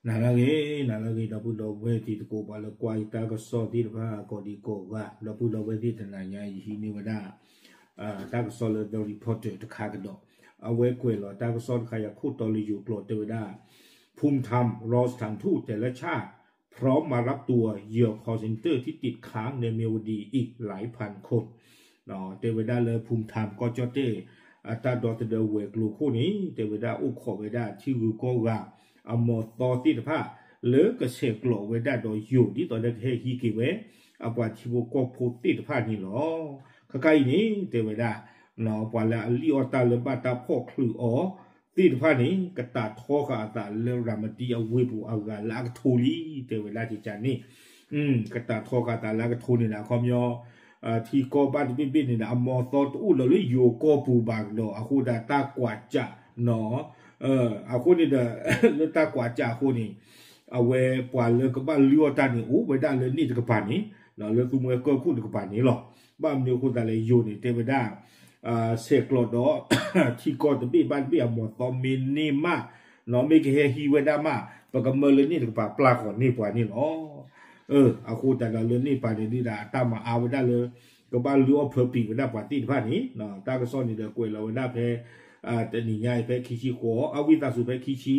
နၤလၢအဂ့ၤ, နၤလၢအဂ့ၤ ဒီပုၢ်ဒီဝဲၢ်တံၤသကိး ပှၤလၢကွၢ်ယတၢ်ကစီၣ်သ့ၣ်တဖၣ် ကိးဒံကိးဂၤ, ဒီပုၢ်ဒီဝဲၢ်သ့ၣ်တနၤညါ ယဟံးန့ၢ်ဝဲဒၣ် တၢ်ကစီၣ်လၢ The Reporter တခါကဒီး, အဝဲကွဲးလီၤတၢ်ကစီၣ်တခါ ယၤခိၣ်တီလၢယိၤကျိာ် တဲဝဲဒၣ် ภูมิธรรม รอสถานทูตแต่ละชาติ พร้อมมารับตัวเหยื่อ call center ที่ติดค้างในเมียวดีอีกหลายพันคน တဲဝဲဒၣ်လၢ ภูมิธรรม ကီၢ်ကၠီၣ်တဲၣ် အတၢ်ဒီသဒၢဝဲၤကျိၤခိၣ်န့ၣ် တဲဝဲဒၣ်အိၣ်ခိးဝဲဒၣ်ထံဂုၤကီၢ်ဂၤ အမီၤသီသ့ၣ်တဖၣ် လၢကဆဲးကျိးဝဲဒၣ်ဒီးယိၤ ဒ်သိးဒီးကဟဲဟံးက့ၤဝဲ အပှၤထံဖိကီၢ်ဖိသ့ၣ်တဖၣ်န့ၣ်လီၤ. ခဲခါအံၤန့ၣ် တဲဝဲဒၣ် ပှၤလၢအလံၣ်အီၣ်တၢ်လၢဘၣ်တၢ်ဖီၣ်ချုးအီၤသ့ၣ်တဖၣ်န့ၣ် ကတၢ်ထီဃာ်အသးလၢရၤမတံအဝ့ၢ်ပူၤအဂၤလၢအကထိလံ တဲဝဲဒၣ်ကကန့ၣ် ကတၢ်ထီဃာ်သးလၢအကထိန့ၣ်ဒီး အခီပညီ ထံကီၢ်ဘၣ်တဘ့ၣ်ဘ့ၣ်န့ၣ်ဒီး အမီၤသီတအိၣ်လၢၤလၢယိၤကီၢ်ပူၤဘၣ်ကဒီး အဃိဒီးတၢ်ကွၢ်ကၠးနီၤ အဃိန့ၣ်ဒီး လၢတၢ်ကွၢ်ကၠးအဃိန့ၣ် အဝဲပှၤလၢကဘၣ်လုၢ်အီၣ်တၢ်န့ၣ် အိၣ်ဝဲဒၣ်လၢန့ၣ်တကပၤန့ၣ် လၢသူမှဲကၢၢ်ခိၣ်တကပၤန့ၣ်လီၤ. ဘၣ်မနုၤအဃိသတးလဲၣ် ယိၤန့ၣ် တဲဝဲဒၣ် ဆဲးကျိးဒီး ထံကီၢ်တဘ့ၣ်ဘၣ်တဘ့ၣ်အမီၤသီမ့ၢ်န့ၢ်မး နီၤ မ့ၢ်ကဟဲဟံးဝဲဒၣ်မး ပကမၢလၢန့ၣ်တကပၤပျၢ်ဃီၤန့ၢ်ပှၤန့ၣ်လီၤ. အဃိသတးဒီးလၢန့ၣ်ပၤန့ၣ်ဒ်ဒီးအတၢ်မၤအါဝဲဒၣ်လၢ ကဘၣ်လုၢ်အီၣ်ဖၢပံာ်ဝဲဒၣ်ပှၤသ့ၣ်တဖၣ်န့ၣ် တၢ်ကစီၣ်န့ၣ်ဒီးကွဲးလီၤဝဲဒၣ်ဖဲ တနံၤညါအံၤဖဲခံဆံဃိး အဝံသးစူၤဖဲခံဆံ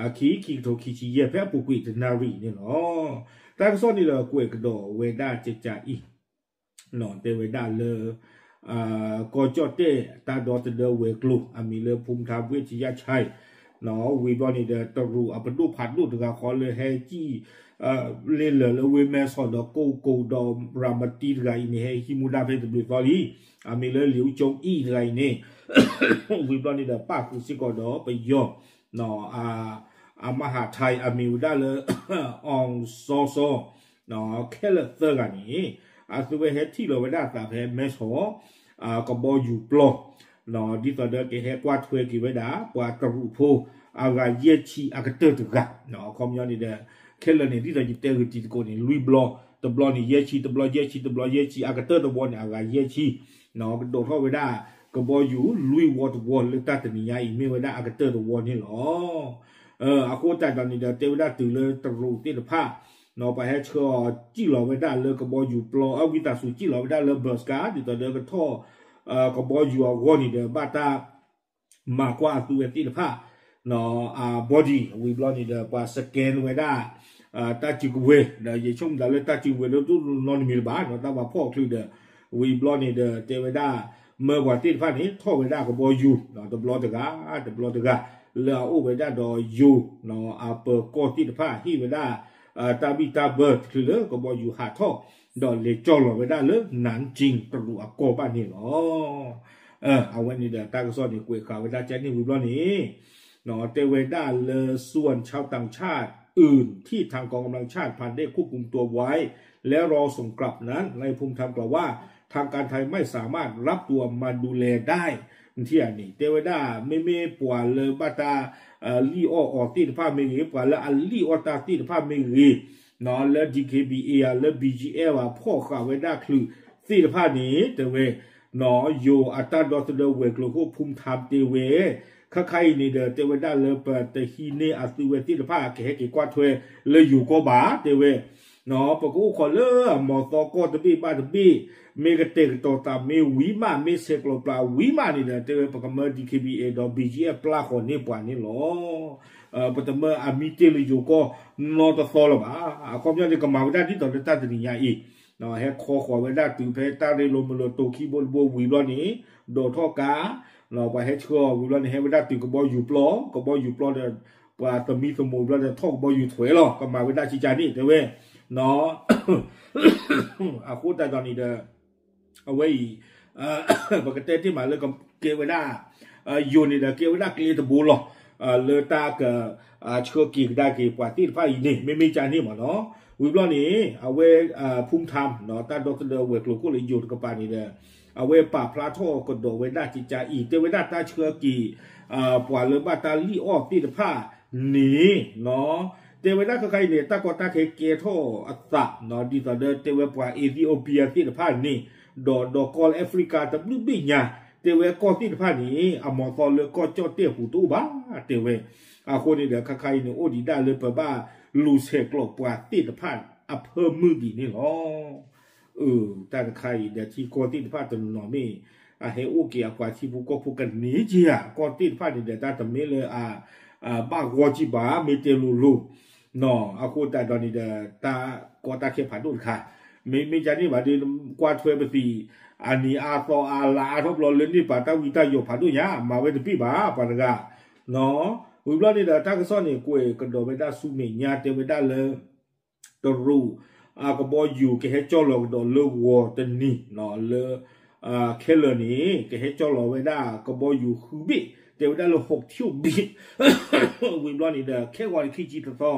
ခံ ခံကထိခံဆံယဲၢ် ဖဲအပူၤကွံာ်တနၣ်ရံၣ်န့ၣ်လီၤ. တၢ်ကစီၣ်န့ၣ်ဒီးကွဲးကဒီးဝဲဒၣ်ကကးအံၤ တဲဝဲဒၣ်လၢ ကီၢ်ကၠီၣ်တဲၣ်တၢ်ဒီသဒၢဝဲၤကျိၤ အမံၤလၢ ဖူထါ ဝ့ၣ်ထယၣ်ဆဲး ဝံၤဘျီန့ၣ်ဒီး တရူးအပဒိၣ်ဖးဒိၣ်တဂၤဃီလၢဟဲကံၣ် လ့လၢာ်လၢဝ့ၢ်မဲဆီးဒီးကိၢ်ကိၢ်ဒီး ရၤမတံတဂၤအံၤန့ၣ် ဟဲဟံးမူဒါဖဲတဘျုးသီလံ. အမံၤလၢ လံာ်အူကၠိအံၣ်တဂၤအံၤန့ၣ် ဝံၤဘျီန့ၣ်ဒီး ပၣ်ဃုာ်စ့ၢ်ကီးဒီးပယီၤ အမၤဟးထဲး အမံၤဝဲဒၣ်လၢ အောင်စောစော ခဲလၢာ်သၢဂၤန့ၣ် အသုဝဲဟဲထံၣ်လီၤဝဲဒၣ်အသးဖဲမဲဆီး ကဘီယူၤပျီ ဒ်သိးဒီးကဟဲကွၢ်ထွဲက့ၤဝဲဒၣ် ပှၤတရူးဖိ အဂၤယဲၢ်ဆံအကတၢၢ်တဂၤ အခီပညီန့ၣ်ဒီး ခဲလၢာ်န့ၣ် ဒ်သိးယတဲဂ့ၤတံၤသကိးန့ၣ် လွံၢ်ဘျီ တဘျီန့ၣ် ယဲၢ်ဆံ တဘျီ ယဲၢ်ဆံ တဘျီ ယဲၢ်ဆံ အကတၢၢ်တဝီန့ၣ် အဂၤယဲၢ်ဆံ ကဒိးထီၣ်ဝဲဒၣ် ကဘီယူၤလွံၢ်ဝီတဝီလၢတၢ်တနံၤညါအံၤ မ့ၢ်ဝဲဒၣ်အကတၢၢ်တဝီန့ၣ်လီၤ. အဃိသတးဒီးန့ၣ်ဒီး တဲဝဲဒၣ်တုၤလၢတရူးသ့ၣ်တဖၣ် ပှၤဟဲဆှၢအီၤစံၣ်လီၤဝဲဒၣ်လၢကဘီယူၤပျီ အဝံသးစူၤစံၣ်လီၤဝဲဒၣ်လၢ ဘၢးစကၤ ဒ်သိးဒီးကထီၣ် ကဘီယူၤအဂီၢ်န့ၣ်ဒီး ဘၣ်တၢ် မၤကွၢ်အသုဝဲသ့ၣ်တဖၣ် အ body ဝံၤဘျီန့ၣ်ဒီး ပှၤ scan ဝဲဒၣ် တၢ်စုကဝဲၤ ဒီးယဆိကမိၣ်သးလၢတၢ်စုကဝဲၤဒိၣ်ဒိၣ်နီတမံၤလၢၤဘၣ် တၢ်ပာ်ဖှိၣ်အချုးဒီး ဝံၤဘျီန့ၣ်ဒီး တဲဝဲဒၣ် မၢပှၤသ့ၣ်တဖၣ်န့ၣ် ထီၣ်ဝဲဒၣ်ကဘီယူၤ တဘျီတဂၤ တဘျီတဂၤ လၢအအိၣ်ဝဲဒၣ်ဒီးယိၤ အပၢၤကီၢ်သ့ၣ်တဖၣ် ဟ့ၣ်ဝဲဒၣ် တၢ်ဘံၣ်တၢ်ဘၢတချုးလၢကဘီယူၤဟးထီၣ် ဒီးလဲၤကၠီၣ်လီၤဝဲဒၣ်လၢ နၢၣ်ကၠံၣ် တရူးအကီၢ်ဘၣ်န့ၣ်လီၤ. အဝဲန့ၣ်ဒီးတၢ်ကစီၣ်န့ၣ် ကွဲးဃာ်ဝဲဒၣ်ကန့ၣ်ဝံၤဘျီန့ၣ် တဲဝဲဒၣ်လၢ ส่วนชาวต่างชาติอื่นที่ทางกองกำลังชาติพันเดชควบคุมตัวไว้และรอส่งกลับนั้น นายภูมิธรรมกล่าวว่า ทางการไทยไม่สามารถรับตัวมาดูแลได้ ထံၣ်ဧါန့ၣ် တဲဝဲဒၣ် မ့မ့ၢ်ပှၤလၢဘၣ်တၢ် လံၣ်အီၣ်အီၤသ့ၣ်တဖၣ်မ့ၢ်ဂ့ၤ ပှၤလၢအလံၣ်အီၣ်တၢ်သ့ၣ်တဖၣ်မ့ၢ်ဂ့ၤ လၢ DKBA ဧါ လၢ BGF ဧါ ဖီၣ်ဃာ်ဝဲဒၣ်ချုးသ့ၣ်တဖၣ်န့ၣ် တဲဝဲ ယိၤအတၢ်ဒီသဒၢဝဲၤကျိၤခိၣ် ဖူထါ တဲဝဲ ခဲခါအံၤန့ၣ်ဒီး တဲဝဲဒၣ်လၢပတဟံးန့ၢ်အသုဝဲသ့ၣ်တဖၣ် ကဟဲက့ၤကွၢ်ထွဲလၢယိၤကီၢ်ဘၣ် တဲဝဲ ပကအိၣ်ခိးလၢအမီၤသီကီၢ်တဘ့ၣ်ဘၣ်တဘ့ၣ် မ့ၢ်ကတဲာ်ကတီၤသးမ့ၢ်ဝံၤမး မ့ၢ်ဆဲးကျိးပျၢ်ဝံၤမးန့ၣ်ဒီး တဲဝဲ ပကမၢ DKBA ဒီး BGF ပျၢ်ဃီၤန့ၢ်ပှၤန့ၣ်လီၤ. ပတမၢအမံတ့ၢ်လၢယိၤကီၢ်နီတသီလၢၤဘၣ်. အခီပညီန့ၣ် ကမၤဝဲဒၣ်ဒ်သိးလၢတၢ်တနံၤညါအံၤ ဟဲခီဃီၤဝဲဒၣ်တုၤဖဲတၢ်ရ့လိာ်မုာ်လိာ်တိၤခံဘိတဘိဝံၤဘျီန့ၣ် ဒိးထီၣ်ကါ ပှၤဟဲဆှၢအီၤဝံၤဘျီန့ၣ် ဟဲဝဲဒၣ်တုၤကဘီယူၤပျီ ကဘီယူၤပျီဒီး ပှၤသမံသမိးဘျီဒီး ထီၣ်ကဘီယူၤထွဲလီၤ ကမၤဝဲဒၣ်ကကန့ၣ် တဲဝဲ အဃိသတးဒီးန့ၣ်ဒီး အဝဲအံၤ ပကတဲတ့ၢ်မးလၢကကဲဝဲဒၣ် ယိၤန့ၣ်ဒီးကဲဝဲဒၣ်ကျဲတဘိလီၤ လၢတၢ်က ဆှၢက့ၤကဒါက့ၤပှၤသ့ၣ်တဖၣ်အံၤန့ၣ် မ့မ့ၢ်ကန့ၣ်မးနီၤ ဝံၤဘျီန့ၣ် အဝဲ ဖူထါ တၢ်ဒီသဒၢဝဲၤကျိၤခိၣ်လၢယိၤတကပၤန့ၣ်ဒီး အဝဲပာ်ဖျါထီၣ်ကဒီးဝဲဒၣ်ကကအံၤ တဲဝဲဒၣ်တၢ်ဆှၢက့ၤ ပှၤလၢဘၣ်တၢ်လံၣ်အီၣ်သ့ၣ်တဖၣ်န့ၣ် တဲဝဲဒၣ်ခဲခါအံၤန့ၣ် တၢ်ကီတၢ်ခဲကဲထီၣ်အသး ဒ်သိးဒီးတဲဝဲပှၤ Ethiopia သ့ၣ်တဖၣ်န့ၣ် ဒီးဒီးကီၢ်လၢ Africa တဘျုးဘ့ၣ်ညါ တဲဝဲကီၢ်သ့ၣ်တဖၣ်န့ၣ် အမၤသီလၢကီၢ်ကၠီၣ်တဲၣ်ပူၤတအိၣ်ဘၣ် တဲဝဲ. အဃိန့ၣ်ဒီး ခါခါအံၤန့ၣ် အိၣ်ဒံးဒၣ်လၢပဘၣ်လူၤဆဲးကျိးပှၤသ့ၣ်တဖၣ်အဖၢမုၢ်ဒံးန့ၣ်လီၤ. တၢ်တခါအံၤဒီး ထံကီၢ်သ့ၣ်တဖၣ်တနီၤနီၤမ့ၢ် အဟဲအိၣ်က့ၤအပှၤထံဖိကီၢ်ဖိကန့ၢ်က့ၤဧါ ကီၢ်သ့ၣ်တဖၣ်န့ၣ်ဒီး တၢ်တမ့ၢ်လၢအ ဘၣ်ဂီၢ်ကံဘၣ် မ့ၢ်တဲလိၤလိၤ အဃိသတးဒီးန့ၣ်ဒီး တၢ်ကီတၢ်ခဲဖးဒိၣ်တခါ မ့မ့ၢ်ကန့ၣ်ဘၣ်ဒီး ကွၢ်ထွဲပသံး အနံၤအါသီအါလါအါထီၣ်ဘျီလၢန့ၢ်ပာ်တၢ်ဝံတၢ်ယိးဖးဒိၣ်ညါ မၤဝဲတဘ့ၣ်ဘၣ် ပှၤတဂၤ ဝံၤဘျီန့ၣ်ဒီး တၢ်ကစီၣ်န့ၣ် ကွဲးကဒီးဝဲဒၣ်ဆူမဲာ်ညါ တဲဝဲဒၣ်လၢ တရူး အကဘီယူၤကဟဲကၠီၣ်လီၤကဒီးလၢဂီၤတနံၤ လၢ ခဲလၢာ်န့ၣ် ကဟဲကၠီၣ်လီၤဝဲဒၣ်ကဘီယူၤဃုဘ့ၣ် တဲဝဲဒၣ်လၢ ဟိးထံၣ်ဘ့ၣ် ဝံၤဘျီန့ၣ်ဒီး ခဲဂီၤန့ၣ်ခံဆံ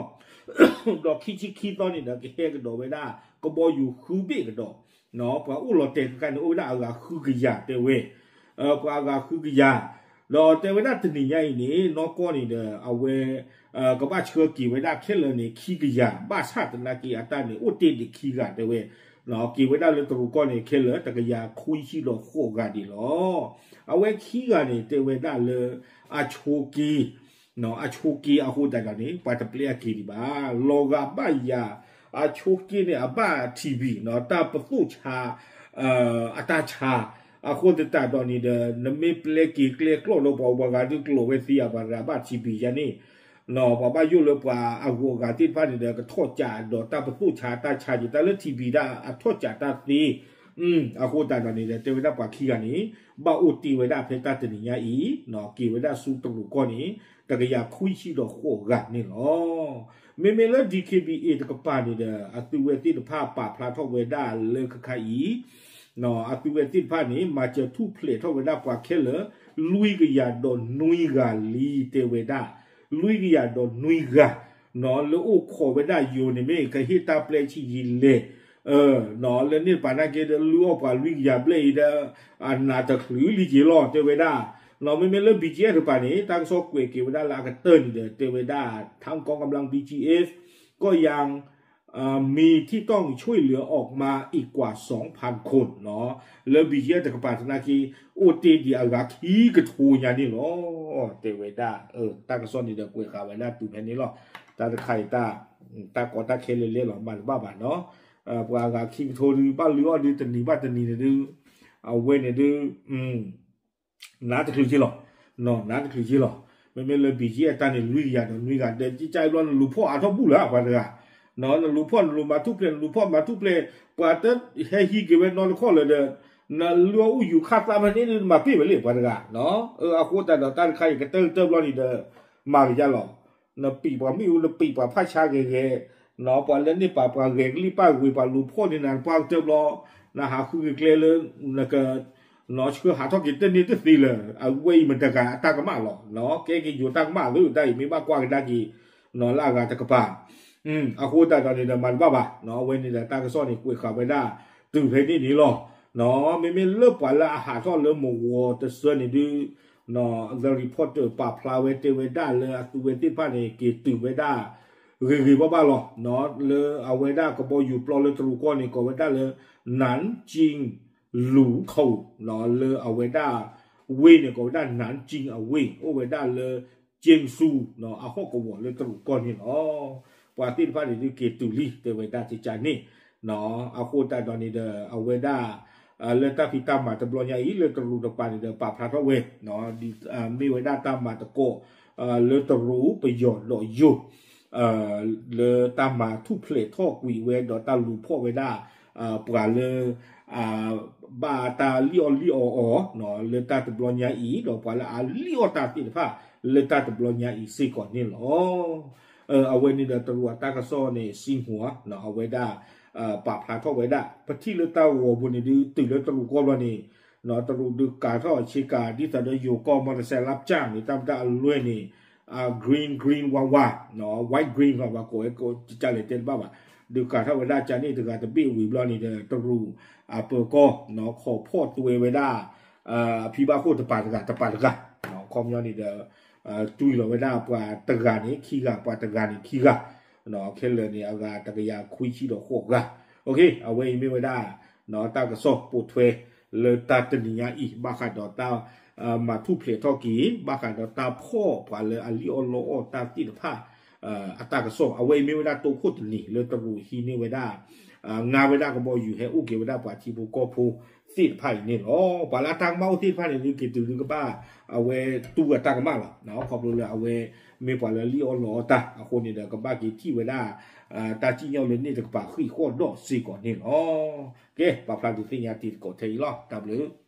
တသီ ဒီးခံဆံခံသီန့ၣ်ဒီး ကဟဲကဒီးဝဲဒၣ်ကဘီယူၤဃုဘ့ၣ်ကဒီး ပှၤအိၣ်လီၤတဲာ်ခဲခါန့ၣ် အိၣ်ဝဲဒၣ်အဂၤဃုကယၤတဲဝဲ ပှၤအဂၤဃုကယၤ ဒီးတဲဝဲဒၣ်တနံၤညါအံၤန့ၣ် နီၢ်ကီၢ်န့ၣ်ဒီး အဝဲ ကဘၣ်ဆှၢက့ၤဝဲဒၣ်ခဲလၢာ်န့ၣ် ခံကယၤ ဘၣ်ဆၣ်သနာ်က့အတၢ်န့ၣ် အိၣ်တ့ၢ်ဒံးခံဂၤတဲဝဲ က့ၤဝဲဒၣ်လၢတရူးကီၢ်န့ၣ် ခဲလၢာ်တကယၤခွံဆံဒီးဃိးဂၤဒံးလီၤ. အဝဲခံဂၤန့ၣ် တဲဝဲဒၣ်လၢ အဆိက့ အဆိက့အဃိသတးဒီးန့ၣ် ပှၤတပျဲအက့ၤဒံးဘၣ် လီၤဂာ်ဘၣ်ယၤ အဆိက့န့ၣ် အဘၣ်ထံဘံၣ် တၢ်ပသိၣ်ဆါ အတၢ်ဆါ အဃိသတးဒီးန့ၣ်ဒီး နမ့ၢ်ပျဲက့ၤကျဲကျီၢ်လၢပှၤ ပှၤဂၤဒုးကျိးဝဲသ့ဧါ ပှၤတဂၤဘၣ်ထံဘံၣ်ယါန့ၣ် ပှၤဘၣ်ယိၣ်လၢပှၤအဂုၤအဂၤသ့ၣ်တဖၣ်န့ၣ်ဒီး ကထီၣ်ကးဒီးတၢ်ပသိၣ်ဆါတၢ်ဆါက့ၤ တၢ်လၢထံဘံၣ်ဒၣ်အထီၣ်ကးတၢ်သ့ အဃိသတးဒီးန့ၣ်ဒီး တဲဝဲဒၣ်ပှၤခံဂၤန့ၣ် ဘၣ်အိၣ်တ့ၢ်ဝဲဒၣ်ဖဲတၢ်တနံၤညါအံၤ က့ၤဝဲဒၣ်ဆူတရူးကီၢ်န့ၣ် တကယၤခွံဆံဒီးဃိးဂၤန့ၣ်လီၤ. မ့မ့ၢ်လၢ DKBA တကပၤန့ၣ်ဒီး အသုဝဲသ့ၣ်တဖၣ်ပာ်ဖျါထီၣ်ဝဲဒၣ်လၢခဲခါအံၤ အသုဝဲသ့ၣ်တဖၣ်န့ၣ် မၤစၢၤထူၣ်ဖျဲးထီၣ်ဝဲဒၣ်ပှၤခဲလၢာ် လွံၢ်ကယၤဒီးနွံဂၤလံ တဲဝဲဒၣ် လွံၢ်ကယၤဒီးနွံဂၤ လၢအိၣ်ခိးဝဲဒၣ်ယိာ်န့ၣ်မ့ၢ် ကဟ့ၣ်တၢ်ပျဲဆံးယံာ်လဲၣ် လၢန့ၣ်တကပၤနာ်က့ဒီး လုၢ်အီၣ်ပှၤလွံၢ်ကယၤဘျဲၣ်အံၤဒီး အနးတချုးလံက့ၤလီၤ တဲဝဲဒၣ် မ့မ့ၢ်လၢ BGF တကပၤန့ၣ် တၢ်ကစီၣ်ကွဲးက့ၤဝဲဒၣ်လၢအကတၢၢ်န့ၣ်ဒီး တဲဝဲဒၣ် ทางกองกำลัง BGF ก็ยัง มีที่ต้องช่วยเหลือออกมาอีกกว่า สองพันคน လၢ BGF တကပၤသနာ်က့ အိၣ်တ့ၢ်ဒံးအဂၤခံကထိညါန့ၣ်လီၤ တဲဝဲဒၣ် တၢ်ကစီၣ်န့ၣ်ဒီးကွဲးဃာ်ဝဲဒၣ်တုၤဖဲန့ၣ်လီၤ. တၢ်တခါအံၤ တၢ်ကီတၢ်ခဲလၢာ်လဲၣ်လီၤ မၤတဘၣ်ဘၣ်နီၤ ပှၤအဂၤခံကထိဒုး ဘၣ်လုၢ်အီၣ်ဒုးတနံၤဘၣ်တနံၤန့ၣ်ဒုး အဝဲန့ၣ်ဒုး နးတချုးက့လီၤ နးတချုးက့လီၤ. မ့မ့ၢ်လၢ BGF တၢ်န့ၣ် လွံၢ်ကယၤဒီးနွံဂၤဒီး ကၠၢ်ဘျီနလူၤဖီၣ်အါထီၣ်ဘူၣ်လၢပှၤတဂၤ နလူၤဖီၣ်နလူၤမၤထူၣ်ဖျဲး နလူၤဖီၣ်မၤထူၣ်ဖျဲး ပှၤတဟဲဟံးက့ၤဝဲနီတခီၣ်လၢၤဒီး နလုၢ်အီၣ်အူယူၤခၣ်သးဖဲန့ၣ်မၤပ့ၢ်ဝဲလံပှၤတဂၤ အဃိသတးဒီးတၢ်တခါအံၤကတၢၢ်ကတၢၢ်ဘျီန့ၣ်ဒီး မၤကယါလီၤ နပံာ်ပှၤမ့ၣ်အူ နပံာ်ပှၤဖးဆါဂဲၤဂဲၤ ပှၤလၢန့ၢ်ပာ်ပှၤဂဲၤကလံၣ်ပာ်ဂ့ၤပှၤလူၤဖီၣ်န့ၢ်နၤပှၤကတၢၢ်ဘျီ နဟးဃုက့ၤကျဲလၢ နက ဆှၢဟးထီၣ်က့ၤတန့ၢ်တသ့လၢၤ အဝဲအံၤမတၤတဂၤအတၢ်ကမၣ်လီၤ ကဲက့ၤယိၤတၢ်ကမၣ်သ့ တၢ်အံၤမ့ၢ်ဘၣ်ကွၢ်ကဒါက့ၤ လၢအဂၤတကပၤ အဃိသတးဒီးန့ၣ်ဒီးမၤတဘၣ်ဘၣ် အဝဲန့ၣ်ဒီးတၢ်ကစီၣ်န့ၣ်ကွဲးဃာ်ဝဲဒၣ် တုၤဖဲန့ၣ်န့ၣ်လီၤ. မ့မ့ၢ်လၢပှၤလၢအဟးထီၣ်လၢမဝီတစၢန့ၣ်ဒုး The Reporter ပာ်ဖျါဝဲတဲဝဲဒၣ်လၢအသုဝဲသ့ၣ်တဖၣ်န့ၣ် က့ၤတုၤဝဲဒၣ် ဂ့ၤဂ့ၤဘၣ်ဘၣ်လီၤ. လၢအဝဲဒၣ်ကဘီယူၤပျီလၢတရူးကီၢ်န့ၣ် ကိးဝဲဒၣ်လၢ နၢၣ်ကၠံၣ်လူၤခိၣ် လၢအဝဲဒၣ် ဝ့ၢ်န့ၣ် ကိးဝဲဒၣ် နၢၣ်ကၠံၣ်အဝ့ၢ် အိၣ်ဝဲဒၣ်လၢ ကၠ့ၣ်စူ အဟီၣ်ကဝီၤလၢတရူးကီၢ်န့ၣ်လီၤ. ပှၤသ့ၣ်တဖၣ်န့ၣ်ဒုးက့ၤတုၤလံ တဲဝဲဒၣ်ကကန့ၣ် အဃိသတးဒီးန့ၣ်ဒီး အဝဲဒၣ် လၢတၢ်ဖံးတၢ်မၤတဘျီညါအံၤ လၢတရူးတကပၤန့ၣ်ဒီး ပာ်ဖျါထီၣ်ဝဲ မ့ၢ်ဝဲဒၣ်တၢ်မၤသကိး လၢတရူးပယီၤဒီးယိၤ လၢတၢ်မၤထူၣ်ဖျဲးထီၣ်ကွံာ်ဝဲဒီးတၢ်လူၤဖီၣ်ဝဲဒၣ် ပှၤလၢ ဘၣ်တၢ်လံၣ်အီၣ်လံၣ်အီအီၤ လၢတၢ်တဘျီညါအံၤ ဒီးပှၤလၢအလံၣ်အီၣ်တၢ်သ့ၣ်တဖၣ် လၢတၢ်တဘျီညါအံၤစ့ၢ်ကီးန့ၣ်လီၤ. အဝဲန့ၣ်ဒီးတရူးအတၢ်ကစီၣ်န့ၣ် စံၣ်ဟူ အဝဲဒၣ် ပာ်ဖျါထီၣ်ဝဲဒၣ် ပထံၣ်လၢတၢ်ဂီၤပူၤန့ၣ်ဒုး တုၤလၢတရူးကီၢ်ဘျီန့ၣ် တရူးဒုးကၤထီၣ်ဆ့ကၤ ဒ်သိးဒီးယိၤကီၢ် မီတစဲးလါပျၢ်န့ၣ် တၢ်မတၢ်အလွဲၢ်န့ၣ် green green ဝါဝါ white green လီၤ ပှၤကိးဝဲကကလဲၤတဲတဘၣ်ဘၣ် ဒုးကၤထီၣ်ဝဲဒၣ်ကန့ၣ်တဂၤတဘ့ၣ်ဝံၤဘျီန့ၣ်ဒီး တရူးအပၢၤကီၢ် ခိးဖီၣ်တွဲဝဲဒၣ် ဖံဘၣ်ခိၣ်တပၤတဂၤတပၤတဂၤ ခီပညီန့ၣ်ဒီး တွံၢ်လီၤဝဲဒၣ်ပှၤတဂၤန့ၣ်ခံဂၤ ပှၤတဂၤန့ၣ်ခံဂၤ ခဲလၢာ်န့ၣ် အဂၤတကယၤခွံဆံဒီးဃိးဂၤ အဝဲအံၤမ့ၢ်ဝဲဒၣ် တၢ်ကစီၣ်ပိာ်ထွဲ လၢတၢ်တနံၤညါအံၤ ဘၣ်ဃးဒီးတၢ်မၤထူၣ်ဖျဲးထီၣ်က့ၤ ဘၣ်ဃးဒီးတၢ်ဖီၣ်ပှၤလၢအလံၣ်အီၣ်လီအီၣ်တၢ်သ့ၣ်တဖၣ် အတၢ်ကစီၣ် အဝဲအံၤမ့ၢ်ဝဲဒၣ်တိခိၣ်တနံၤလၢတရူးဟံးန့ၢ်ဝဲဒၣ် ငါဝဲဒၣ်ကဘီယူၤဟဲအိၣ်က့ၤဝဲဒၣ်ပှၤထံဖိကီၢ်ဖိသ့ၣ်တဖၣ်အံၤန့ၣ်လီၤ. ပှၤလၢအတၢ်ကမၣ်အိၣ်သ့ၣ်တဖၣ်န့ၣ် ဒုးက့ၤတုၤဒုးကဘၣ်အဝဲတူၢ်အတၢ်ကမၣ်လီၤ. ခီဖျိလၢအဝဲမ့ၢ်ပှၤလၢအလံၣ်အီၣ်လီအီၣ်တၢ်အဃိန့ၣ်ဒီး ကဘၣ်က့ၤထံၣ်ဝဲဒၣ် တၢ်စံၣ်ညီၣ်လၢန့ၣ်တကပၤဃံးဃီၣ်ဒီးစ့ၢ်ကီးန့ၣ်လီၤ. ကဲ ပာ်ဖျါဒုးသ့ၣ်ညါတံၤသကိးထဲအံၤလီၤ. တၢ်ဘျုး